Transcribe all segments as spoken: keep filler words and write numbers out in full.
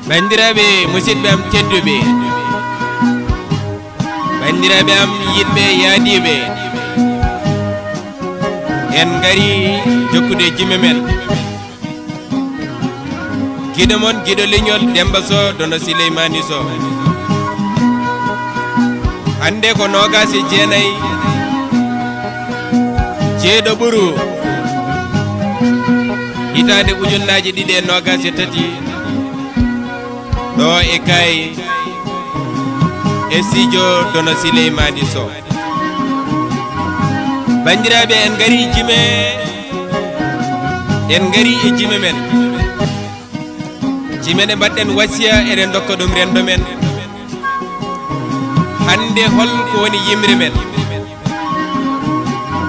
Banndiraaɓe, musidɓe am tedduɓe, banndiraaɓe am yiɗɓe yaadiiɓe, en ngari jokkude jime men. Giɗo mon, giɗo leñol, Demba Soh, Dono Sileymani Soh. Hannde ko noogaas e jeenayi, jeeɗo ɓuru, hitaande ujunnaaje ɗiɗi e noogaas e tati, ɗo e Kaay, e studio Dono Sileymani Soh. Banndiraaɓe, en ngari jime, en ngari e jime men. Jime ɗe mbaɗɗen wasiya, eɗen ndokka ɗum renndo men. Hannde hol ko woni yimre men?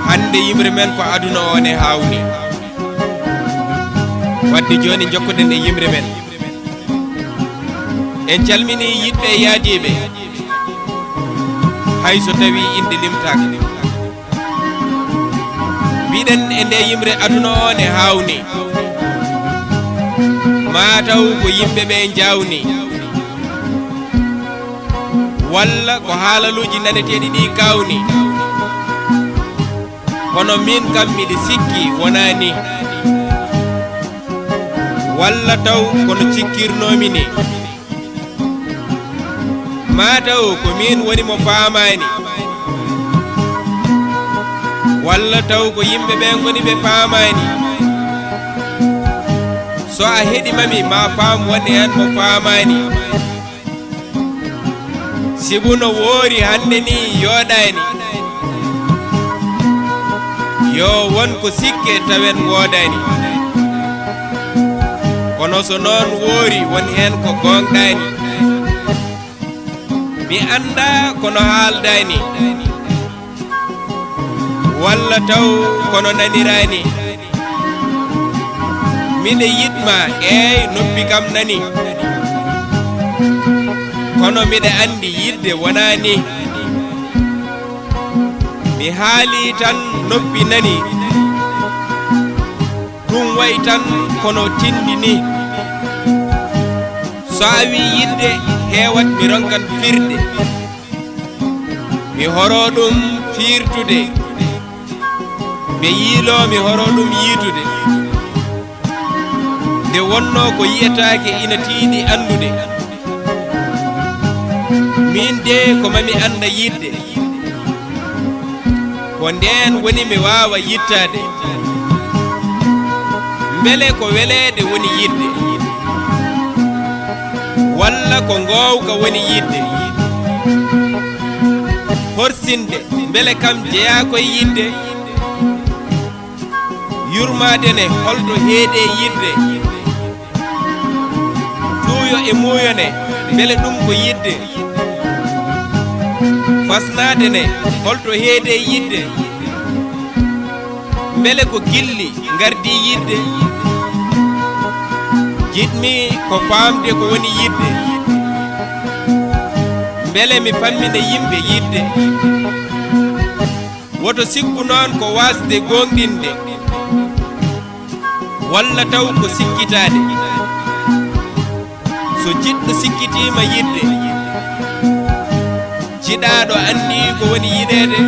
Hannde yimre men ko aduna o ne haawni. Wadde jooni njokkoɗen e yimre men. En calminii yiɗɓe e yaadiiɓe, hay so tawii innde limtaaka. Mbiɗen e nde yimre aduna o ne haawni. Maa taw ko yimɓe ɓe njaawni. Walla ko haalaluuji naneteeɗi ɗi kaawni. Kono miin kam miɗo sikki wonaa ni. Walla taw kono cikkirnoomi ni. Maa taw ko miin woni mo faamaani. Walla taw ko yimɓe ɓe ngoni ɓe faamaani. So a heɗii ma mi, ma faam won heen mo faamaani. Sibu no woori hannde ni yooɗaani. Yo won ko sikke tawen woodaani. Kono so noon woori, won heen ko goongɗaani. Mi anndaa kono haaldaani. Walla taw kono naniraani. Miɗe yiɗ ma, eey, noppi kam nani. Kono miɗe anndi yiɗde wonaa ni. Mi haalii tan noppi nani. Ɗum wayi tan kono tinndi ni. So a wii yiɗde heewat, mi ronkan firde. Mi horoo ɗum fiirtude. Nde yiiloo mi horoo ɗum yiitude. Nde wonnoo ko yiyetaake ina tiiɗi anndude. Miin de ko mami annda yiɗde. Ko ndeen woni mi waawa yittaade. Mbele ko weleede woni yiɗde? Walla ko ngoowka woni yiɗde? Horsinde, mbele kam jeyaa koye yiɗde? Yurmaade ne, holto heedee yiɗde? Tuuyo e muuyo ne, mbele ɗum ko yiɗde? Fasnaade ne, holto heedee yiɗde? Mbele ko gilli ngardii yiɗde? Jiɗmi ko faamde ko woni yiɗde. Mbele mi fammina yimɓe yiɗde? Woto sikku noon ko waasde goongɗinde, walla taw ko sikkitaade. So jiɗɗo sikkitiima yiɗde, jiɗaaɗo anndii ko woni yiɗeede.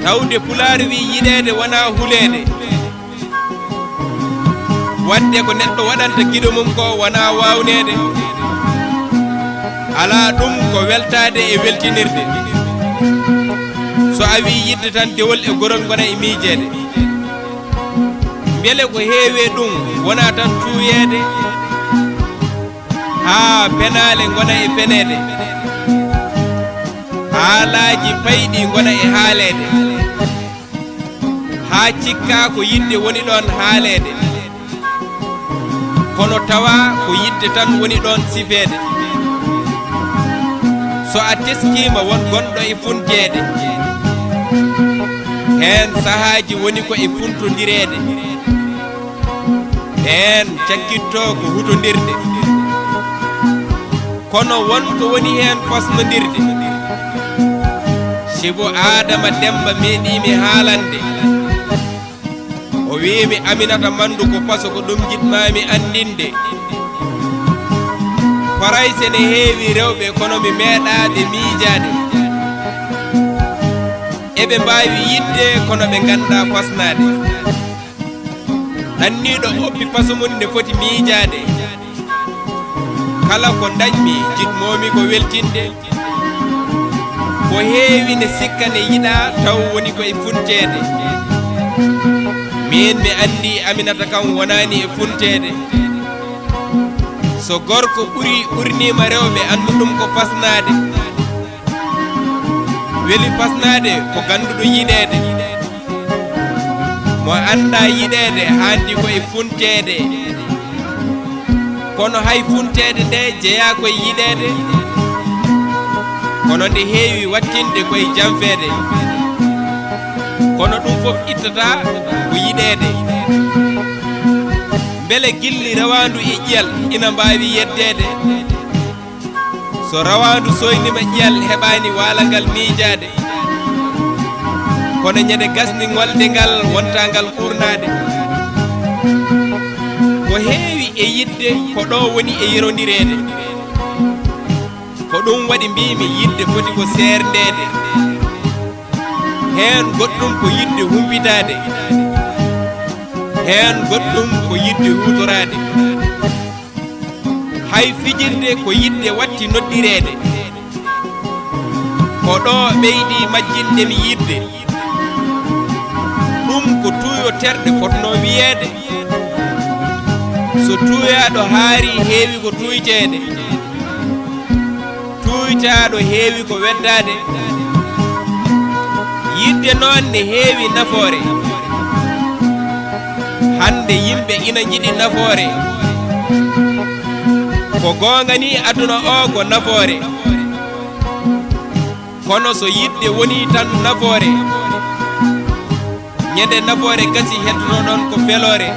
Tawde Pulaar wii yiɗeede wonaa huleede. Waɗde ko neɗɗo waɗanta giɗo mum ko wonaa waawneede. Alaa ɗum ko weltaade e weltinirde. So a wii yiɗde tan, dewol e gorol ngona e miijeede. Mbele ko heewi e ɗum wonaa tan cuuyeede? Haa penaale ngona e feneede. Haalaaji payɗi ngona e haaleede. Haa cikkaa ko yiɗde woni ɗoon haaleede. Kono tawa ko yiɗde tan woni ɗoon sifeede. So a teskiima won gonɗo e funjeede. Heen sahaaji woni ko e funtondireede. Heen cakkittoo ko hutondirde. Kono won ko woni heen fasnondirde. Sibu Aadama Demmba meeɗii mi haalande. O wii mi, Aminata Manndu ko paso, ko ɗum njiɗ-maa mi anndinde. Farayse ne heewi rewɓe, kono mi meeɗaa ɓe miijaade. Eɓe mbaawi yiɗde, kono ɓe nganndaa fasnaade. Ɗanniiɗo oppi paso mum ne foti miijaade. Kala ko ndañmi, jiɗmoomi ko weltinde. Ko heewi ne sikka ne yiɗaa, taw woni ko e funteede. Miin mi anndi Aminata Kan wonaani e funteede. So gorko ɓuri ɓurniima rewɓe, anndu ɗum ko fasnaade. Weli fasnaade ko gannduɗo yiɗeede. Mo anndaa yiɗeede haandi ko e funteede. Kono hay funteede nde jeyaa ko e yiɗeede. Kono nde heewi wattinde ko e janfeede. Kono ɗum fof ittataa ko yiɗeede. Mbele gilli rawaandu e ƴiyal ina mbaawi yeddeede? So rawaandu sooyniima ƴiyal heɓaani waalangal miijaade. Kono ñande gasni ŋolde ngal wonta ngal uurnaade. Ko heewi e yiɗde ko ɗo woni e yerondireede. Ko ɗum waɗi mbiimi yiɗde foti ko seerndeede. Heen goɗɗum ko yiɗde humpitaade. Heen goɗɗum ko yiɗde huutoraade. Hay fijirde ko yiɗde watti noddireede. Ko ɗo ɓeydi majjinde mi yiɗde. Ɗum ko tuuyo terɗe fotnoo wiyeede. So tuuyaaɗo haari heewi ko tuuyteede. Tuuytaaɗo heewi ko weddaade. Yiɗde noon ne heewi nafoore. Hannde yimɓe ina njiɗi nafoore. Ko goonga ni aduna o ko nafoore. Kono so yiɗde woni tan nafoore, ñande nafoore gasi heddotoɗon ko feloore.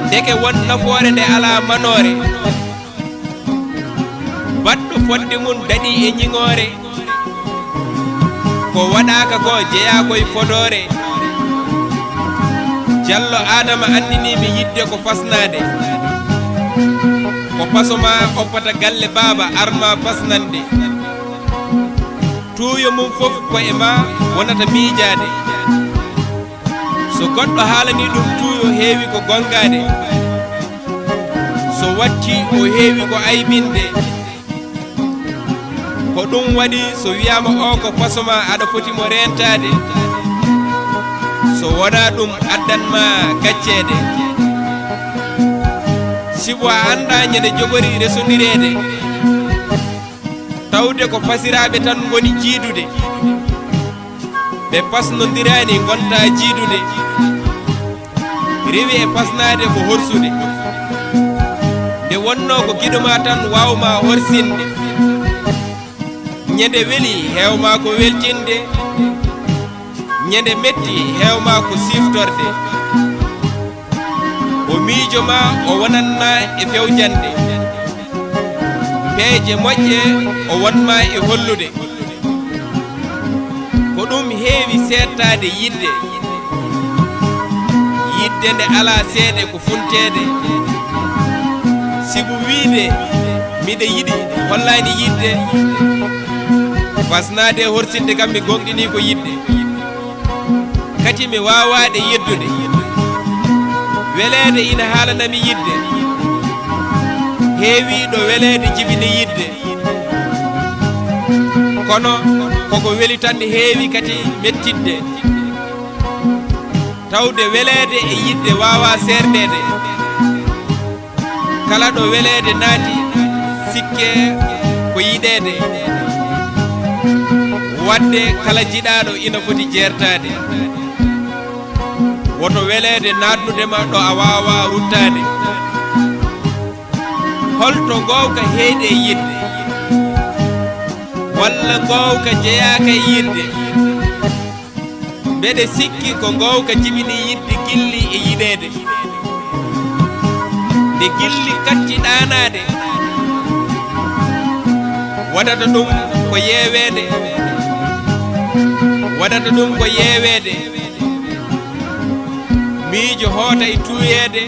Ndeke won nafoore nde alaa manoore. Baɗɗo fodde mum daɗi e ñiŋoore. Ko waɗaaka ko jeyaa koye fodoore. Jallo Aadama anndini mi yiɗde ko fasnaade. Ko paso ma oppata galle baaba arma fasnande. Tuuyo mum fof ko e ma wonata miijaade. So goɗɗo haalani ɗum tuuyo heewi ko gongaade. So watti o heewi ko aybinde. Ko ɗum waɗi so wiyaama o ko paso ma aɗa foti mo reentaade. So wonaa ɗum addan ma gacceede. Sibu a anndaa ñande jogori resondireede. Tawde ko fasiraaɓe tan ngoni jiidude. Ɓe pasnondiraani ngonta jiidude. Rewi e fasnaade ko horsude. Nde wonnoo ko giɗo ma tan waawma horsinde. Ñande weli heewma ko weltinde. Ñande metti heewma ko siftorde. O miijo ma o wonanma e fewjande. Peeje moƴƴe o wonma e hollude. Ko ɗum heewi seettaade yiɗde. Yiɗde nde alaa seede ko funteede. Sibu wiide miɗa yiɗi hollaani yiɗde. Fasnaade horsinde kam mi goongɗini ko yiɗde. Kadi mi waawaade yeddude. Weleede ina haalanami yiɗde. Heewi ɗo weleede jibini yiɗde. Kono koko weli tan heewi kadi mettitde. Tawde weleede e yiɗde waawaa seerndeede. Kala ɗo weleede naati, sikke ko yiɗeede. Waɗde kala jiɗaaɗo ina foti jeertaade. Woto weleede naatnude ma ɗo a waawaa ruttaade. Holto ngoowka heedi e yiɗde? Walla ngoowka jeyaaka e yiɗde? Mbeɗe sikki ko ngoowka jibini yiɗde gilli e yiɗeede. Nde gilli kacci ɗaanaade, waɗata ɗum ko yeeweede, waɗata ɗum ko yeeweede. Miijo hoota e tuuyeede,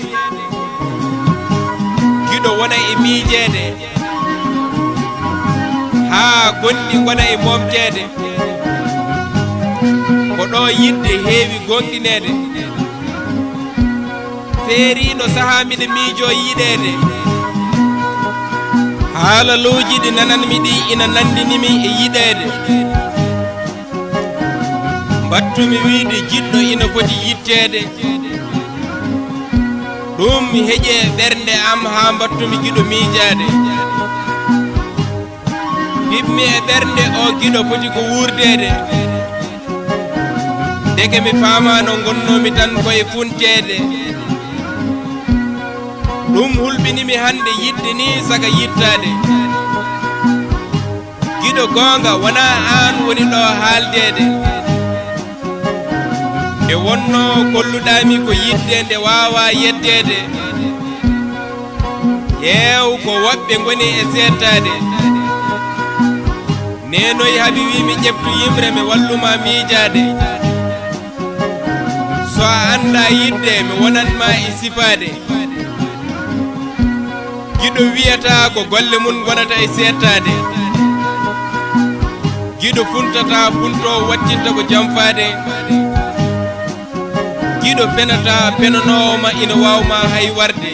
Ɗo wona e miijeede, haa gonɗi ngona e moomteede. Ko ɗo yiɗde heewi goonɗineede. Feeriino sahaa miɗo miijoo yiɗeede. Haalalooji ɗi nananmi ɗi ina nanndini mi e yiɗeede. Mbaɗtumi wiyde jiɗɗo ina foti yiɗteede. Ɗum heƴe ɓernde am haa mbaɗtumi giɗo miijaade. Mbiɗmi e ɓernde o giɗo foti ko wuurdeede. Ndeke mi faamaano ngonnoomi tan ko e funteede. Ɗum hulɓinimi hannde yiɗde ni saka yiɗtaade. Giɗo goonga wonaa aan woni ɗo haaldeede. Nde wonnoo kolluɗaami ko yiɗde nde waawaa yeddeede. Ƴeew ko woɓɓe ngoni e seettaade. Neenoy Habi wi mi ƴeftu yimre mi walluma miijaade. So a anndaa yiɗde mi wonanma e sifaade. Giɗo wiyata ko golle mum ngonata e seettaade. Giɗo funtata punto wattinta ko jamfaade. Giɗo fenata penanoowo ma ina waawma hay warde.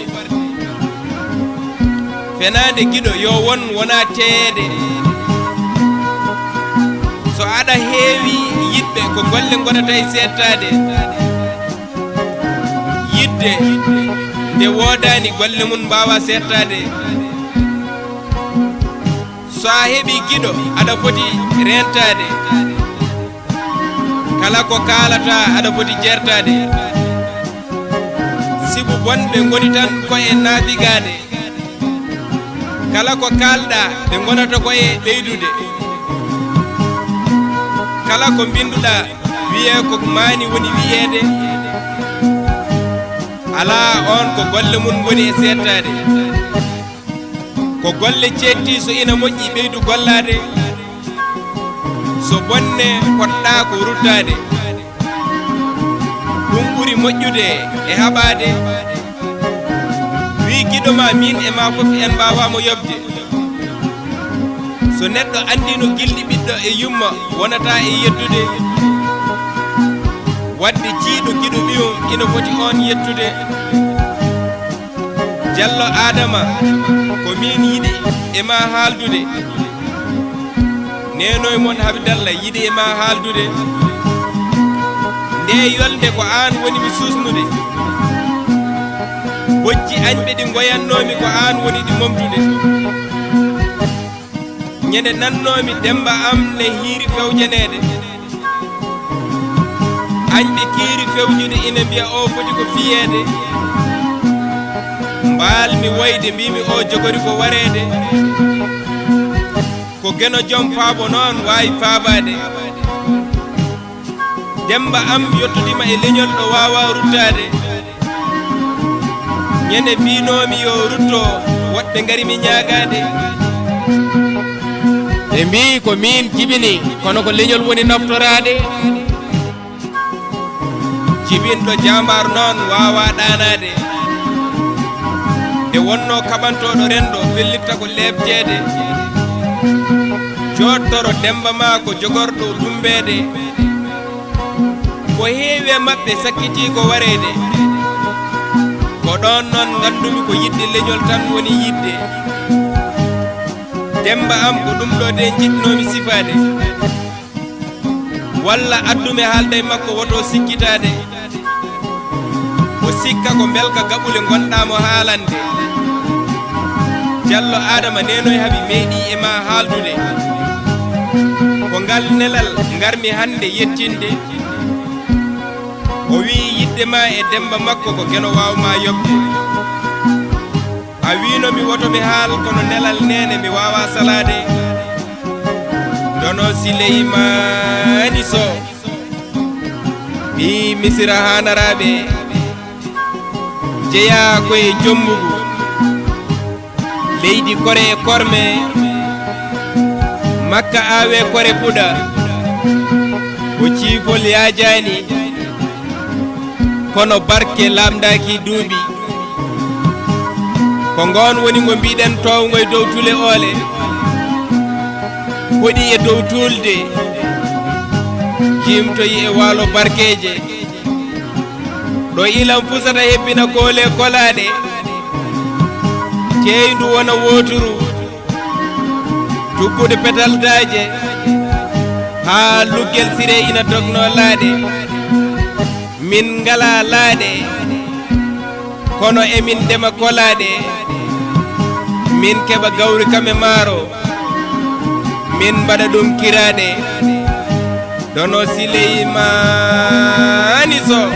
Fenaande giɗo yo won wona teyeede. So aɗa heewi yiɗɓe ko golle ngonata e seettaade. Yiɗde nde woodaani golle mum mbaawa seettaade. So a heɓii giɗo aɗa foti reentaade. Kala ko kaalata aɗa foti jertaade. Sibu bonɓe ngoni tan ko e naafigaade. Kala ko kaalɗa ɓe ngonata ko e ɓeydude. Kala ko mbinnduɗa wiyee ko maani woni wiyeede. Alaa oon ko golle mum ngoni e seettaade. Ko golle ceetti so ina moƴƴi ɓeydu gollaade. So bonne poɗɗa ko ruttaade. Ɗum ɓuri moƴƴude e haɓaade. Wi giɗo ma min e ma fof en mbawa mo yoɓde. So neɗɗo anndino gilɗi ɓiɗɗo e yumma wonata e yeddude. Wadde jiiɗo giɗo ɓiyum ina foti oon yettude. Jallo Aadama, ko miin yiɗi e ma haaldude. Neenoy mon Habdalla yiɗi e ma haaldude. Nde yolnde ko aan woni mi suusnude. Bojji añɓe ɗi ngoyannoomi ko aan woni ɗi momtude. Ñande nannoomi Demmba am ne hiiri fewjaneede. Añɓe kiiri fewjude ina mbiya o foti ko fiyeede. Mbaal mi woyde mbimi o jogori ko wareede. Ko geno joom faabo noon waawi faabaade. Demmba am yottotiima e leñol ɗo waawaa ruttaade. Ñande mbiinoomi yo rutto, woɗɓe ngari mi ñaagaade. Ɓe mbii ko miin jibini, kono ko leñol woni naftoraade. Jibinɗo jaambaar noon waawaa ɗaanaade. Nde wonnoo kaɓantooɗo renndo fellitta ko leepteede. Jooɗtoro Demmba maa ko jogorɗo dummbeede. Ko heewi e maɓɓe sakkitii ko wareede. Ko ɗoon noon nganndumi ko yiɗde leñol tan woni yiɗde. Demmba am ko ɗum ɗo de njiɗnoomi sifaade. Walla addumi haalda e makko woto sikkitaade. O sikka ko mbelka gaɓule ngonɗaa mo haalande. Jallo Aadama neenoy haɓi meeɗi e ma haaldude. Ko ngal nelal ngarmi hannde yettinde. O wiyi yiɗde ma e Demmba makko ko geno waawma yoɓde. A wiino mi woto mi haal kono nelal neene mi waawaa salaade. Dono Sileymaani Sow. Ɓii Misira haanaraaɓe jeyaa ko e Jombugu. Leydi kore e korme, Makka aawee kore puɗa. Ko ciifol yaajaani, kono barke laaɓndaaki duuɓi. Ko ngoon woni ngo mbiɗen towngo e dow tule oole, hoɗi e dow tulde, jimtoyi e waalo barkeeje. Ɗo ilam fusata hebbina koole kolaaɗe, ceeyndu wona wooturu, tuggude petal daaje, haa luggel sire ina dognoo laaɗe. Min ngalaa laaɗe, kono emin ndema kolaaɗe, min keɓa gawri kam e maaro, min mbaɗa ɗum kiraaɗe. Dono Sileymaani Soh.